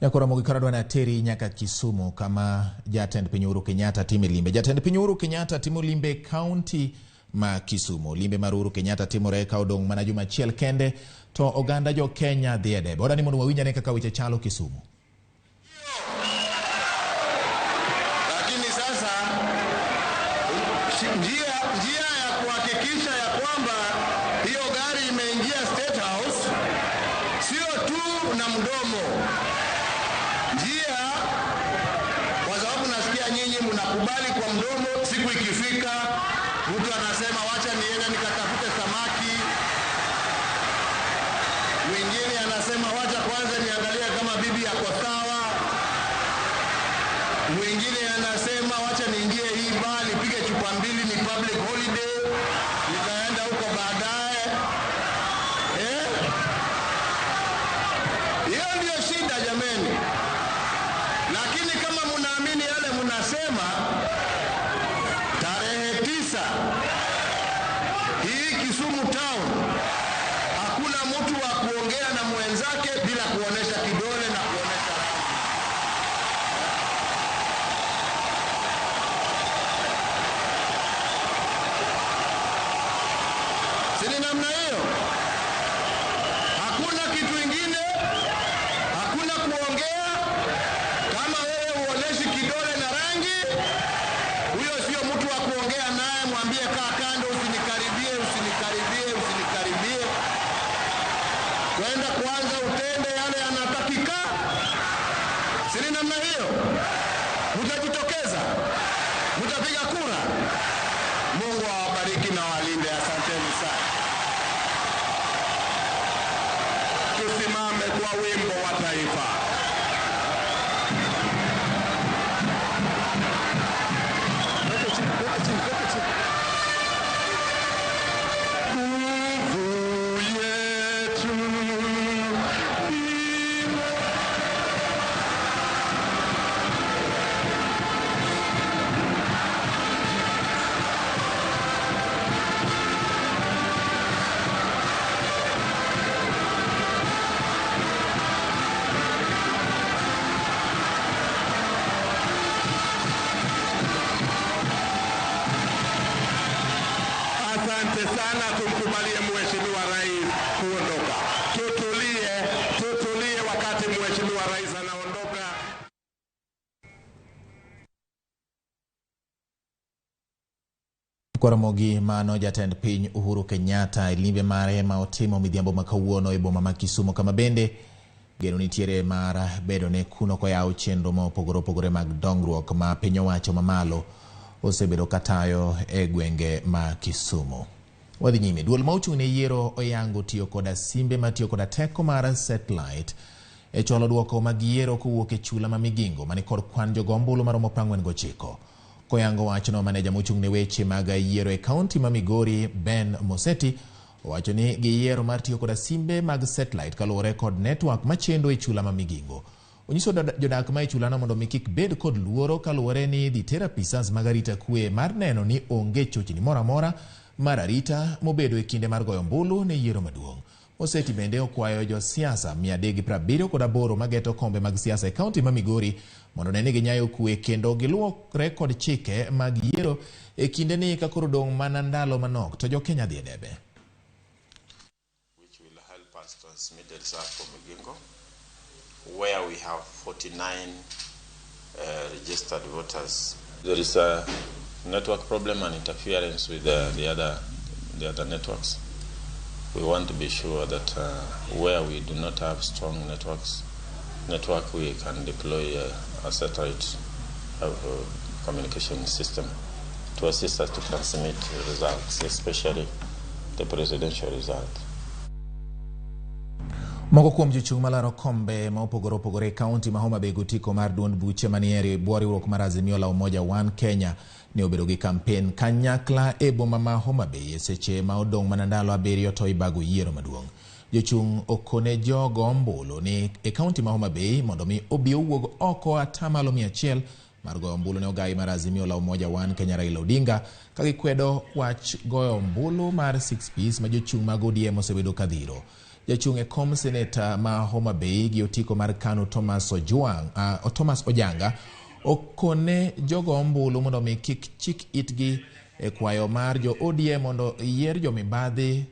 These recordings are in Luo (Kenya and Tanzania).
Nyakoro Ramogi Karadwa ateri nyaka Kisumu kama jatend piny Uhuru Kenyatta time limbe. Jatend piny Uhuru Kenyatta timo limbe e kaunti ma Kisumu. Limbe mar Uhuru Kenyatta timore ka odong' mana juma achiel kende to oganda jo Kenya dhi e debe. Oda ni mondo wawinj ane kaka weche chalo Kisumu. Lakini sasa njia ya kuhakikisha ya kwamba hiyo gari imeingia State House sio tu na mdomo, njia, kwa sababu nasikia nyinyi mnakubali kwa mdomo, siku ikifika mtu anasema wacha niende nikatafute samaki, mwingine anasema wacha kwanza niangalie kama bibi yako sawa, mwingine anasema wacha niingie hii baa nipige chupa mbili, ni public holiday, nitaenda huko baadaye. Eh? Hiyo ndio shida jameni, lakini kama mnaamini yale mnasema, tarehe 9 hii Kisumu town hakuna mtu wa kuongea na mwenzake bila kuonesha kidole na kuonesha rangi. Si ni namna hiyo? Hakuna kitu ingine, hakuna kuongea. Kama wewe uoneshi kidole na rangi, huyo sio mtu wa kuongea naye. Mwambie kaa kando, usinikaribie, usinikaribie, usinikaribie. Kwenda kwanza utende yale yanatakika. Si ni namna hiyo? Mtajitokeza, mtapiga kura. Mungu awabariki na walinde. Asanteni sana. Tusimame kwa wimbo wa taifa. Nguvu yetu Asante sana, tumkubalie Mheshimiwa Rais kuondoka. Tutulie, tutulie wakati Mheshimiwa Rais anaondoka. Kwaramogi mano jatend piny Uhuru Kenyatta e limbe mare ma otimo midhiambo ma kawuono e boma ma Kisumu, kama bende geno nitiere mar bedo ne kuno koyawo chenro ma opogore opogore mag dongruok ma piny owacho mamalo osebedo katayo e gwenge ma Kisumu. Wadhi nyime, duol ma ochung' ne yiero oyango tiyo koda simbe matiyo koda teko mar satellite e chwalo duoko mag yiero kowuok e chula ma Migingo mani kod kwan jogo ombulu maromo 49. Koyango wachno, maneja mochung' ne weche mag yiero e kaunti ma Migori Ben Moseti owacho ni giyiero mar tiyo koda simbe mag satellite kaluwore kod network machendo e chula ma Migingo. Onyiso jodak ma e chulano mondo mi kik bed kod luoro kaluwore ni idhi ter apisas mag arita kwe mar neno ni onge chochni moro amora mar arita mobedo e kinde mar goyo ombulu ne yiero maduong'. Moseti bende okwayo josiasa 378 mageto kombe mag siasa e kaunti ma Migori mondo ne ni ginyayo kwe kendo giluwore kod chike mag yiero e kinde ni ka koro dong' mana ndalo manok to jo-Kenya dhi e debe. Which will help us transmit the result for Migingo, where we have 49 registered voters. There is a network problem and interference with the other networks. We want to be sure that where we do not have strong network, we can deploy a satellite communication system to assist us to transmit results, especially the presidential result. Moko kuom jochung' malaro kombe ma opogore opogore e kaunti ma Homa Bay gotiko mar duond buche manie e bwo riwruok mar Azimio la Umoja One Kenya ne obedo gi kampen kanyakla e boma ma Homa Bay e seche ma odong' mana ndalo 7 to ibago yiero maduong'. Jochung' okone jogo ombulu ni e kaunti ma Homa Bay mondo mi obi owuog oko 100% mar goyo ombulu ne ogai mar Azimio la Umoja One Kenya Raila Odinga ka gikwedo wach goyo ombulu mar 6 Ps ma jochung' mag ODM osebedo ka dhiro. Jachung' e kom seneta ma Homa Bay gi otiko mar KANU Thomas Ojwang, Thomas Ojanga okone jogo ombulu mondo mi kik chik itgi e kwayo mar jo ODM mondo yier jomibadhi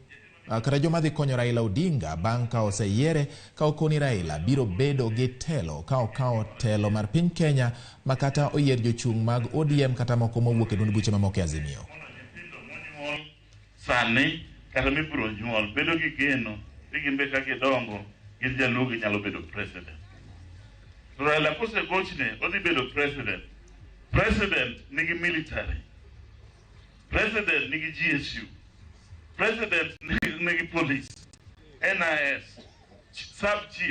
kata joma dhi konyo Raila Odinga bang' ka oseyiere ka okoni Raila biro bedo gi telo ka okawo telo mar piny Kenya ma kata oyier jochung' mag ODM kata moko mowuok e duond buche mamoko e Azimio. Monyuol sani kata mibiro nyuol bedo gi geno ni gin be ka gidongo gin jaluo ginyalo bedo president. To Raila kosegochne odhi bedo president. President nigi military. President nigi GSU. President nigi police, NIS, sub chief.